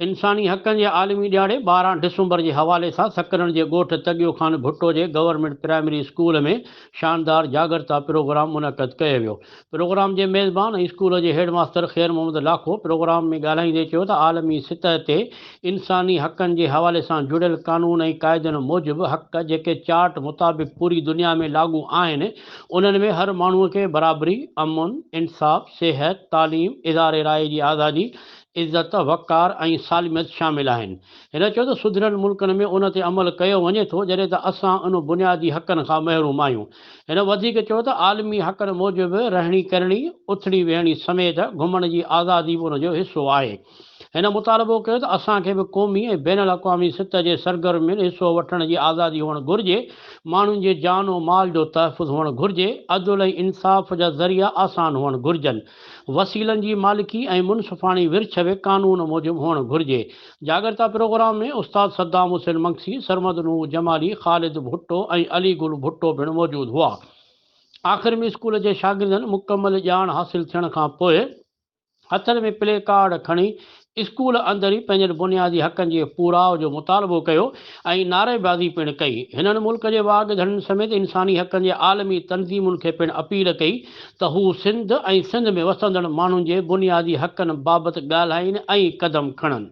انساني حقن جي عالمي ڏهاڙي 12 ڊسمبر جي حوالي سان سڪرنڊ جي ڳوٺ تڳيو خان ڀٽو جي گورنمينٽ پرائمري اسڪول ۾ شاندار جاڳرتا پروگرام منعقد ڪيو ويو. پروگرام جي ميزبان ۽ اسڪول جي head master Khair Muhammad Lakho programme ۾ ڳالهائيندي چيو ته عالمي سطح تي انساني حقن جي حوالي سان جڙيل قانون ۽ قاعدن موجب حق جيڪي چارٽ مطابق پوري دنيا ۾ لاڳو آهن انهن ۾ هر ماڻهو کي برابري، امن، انصاف، صحت، تعليم، اظهار راء جي آزادي، عزت، وقار ۽ سالميت شامل آهن. هن چيو ته سڌريل ملڪن ۾ ان تي عمل ڪيو وڃي ٿو جڏهن ته اسان ان بنيادي حقن کان محروم آهيون. هن وڌيڪ چيو ته عالمي حقن موجب رهڻي ڪرڻي، اٿڻي ويهڻي سميت گهمڻ جي آزادي به ان جو حصو آهي. هن مطالبو ڪيو ته اسان کي به قومي ۽ بين الاقوامي سطح جي سرگرمين حصو وٺڻ جي آزادي هئڻ گهرجي، ماڻهن جي جان و مال جو تحفظ هئڻ گهرجي، عدل ۽ انصاف جا ذريعا آسان هئڻ گهرجن. وسيلن جي مالڪي ۽ منصفاڻي ورڇ به قانون موجب هئڻ گهرجي. جاڳرتا پروگرام ۾ استاد صدام حسين مگسي، سرمد نوح جمالي، خالد ڀٽو ۽ علي گل ڀٽو پڻ موجود هئا. آخر ۾ اسڪول جي شاگردن مڪمل ڄاڻ حاصل ٿيڻ کان پوء هٿن ۾ پلي ڪارڊ کڻي اسڪول اندر ئي پنهنجن بنيادي حقن جي پورائو جو مطالبو ڪيو ۽ نعريبازي پڻ ڪئي. هنن ملڪ جي واڳ ڌڻين سميت انساني حقن جي عالمي تنظيمن کي پڻ اپيل ڪئي ته هو سنڌ ۽ سنڌ ۾ وسندڙ ماڻهن جي بنيادي حقن بابت ڳالهائين ۽ قدم کڻن.